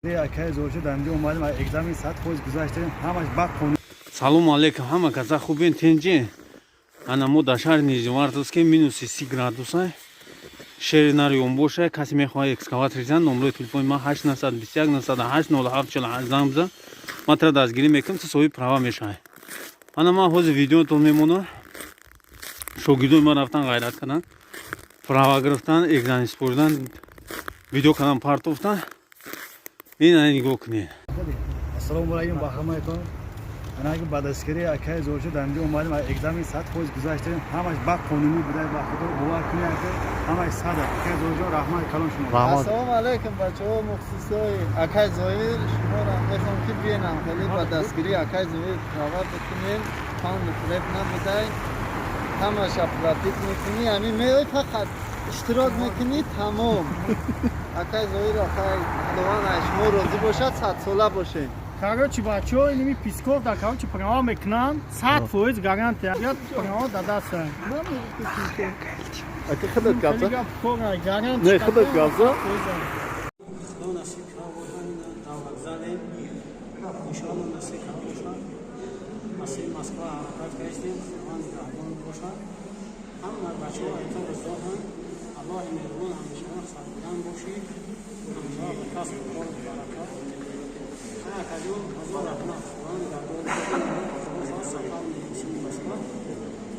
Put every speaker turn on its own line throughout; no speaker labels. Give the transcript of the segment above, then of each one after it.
Акай Зоҳир, дар инҷо омадем, экзамен 100% гузаштем, ҳамаш ба қонун.
Салому алейкум, ҳама каса хубен, тинҷи? Ана мо дар шаҳри Нижневартовске, минуси 30 градуса. Шери нари боша, касе мехоҳад экскаватор зан, номрои телефони ман 821 98 07 48, занг бизан, ман тара дастгирӣ мекунам, ту соҳиби права мешавӣ. Ана ман ҳозир видеотон мемонам. Шогирдои ман рафтан, ғайрат кардан, права гирифтан, экзамен супоридан, видео кардан, партофтан. Ин ана нигоҳ кунед.
Ассалому алайкум ба ҳамаятон. Ана ба дастгирии акай Зоҳир дар инҷо омадем, экзамен 100% гузаштем, ҳамаш ба қонунӣ буда. Ба худо бовар кунед, ака, ҳамаш сад. Акай Зоҳирҷон, раҳмат калом шумо.
Ассалому алайкум, бачаҳо, мухлисои акай Зоҳир. Шуморо мехоҳам, ки биенам, хеле ба дастгирии акай Зоҳир права бикунем. Панду фиреб набудай, ҳамаша платить мекунӣ, ҳамин меои, фақат иштирок мекунӣ, тамом. Акай Зоҳир, акай, Худованд аз шумо розӣ бошад, садсола бошем.
Короче, бачаҳо, иними Псков да, короче, права мекунанд, 100% гарантия. Я права да даста.
Ака, худат гапза.
Гарантия.
Не, худат гапза.
Худо насиб кунад, бошад, дар вокзалем. Иншоалло, насиб кунад, бошад. Масири Москва ҳаракат кардем, Худованд нигаҳбон бошад. Ҳама бачаҳо айтон розоҳанд. Аллоҳи меҳрубон ҳамеша сарбаланд бошӣ, ҳамеша ба касбу кору баракат. Акаҷон, ҳазор раҳмат, Худованд нигаҳдор. Худо хоҳад, сафар мекунем Москва.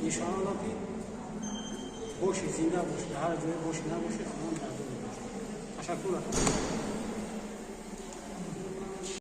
Иншоалло, ки бошӣ, зинда бошӣ, дар ҳар ҷое бошӣ, набошӣ, Худованд нигаҳдор бошад. Ташаккур, ака.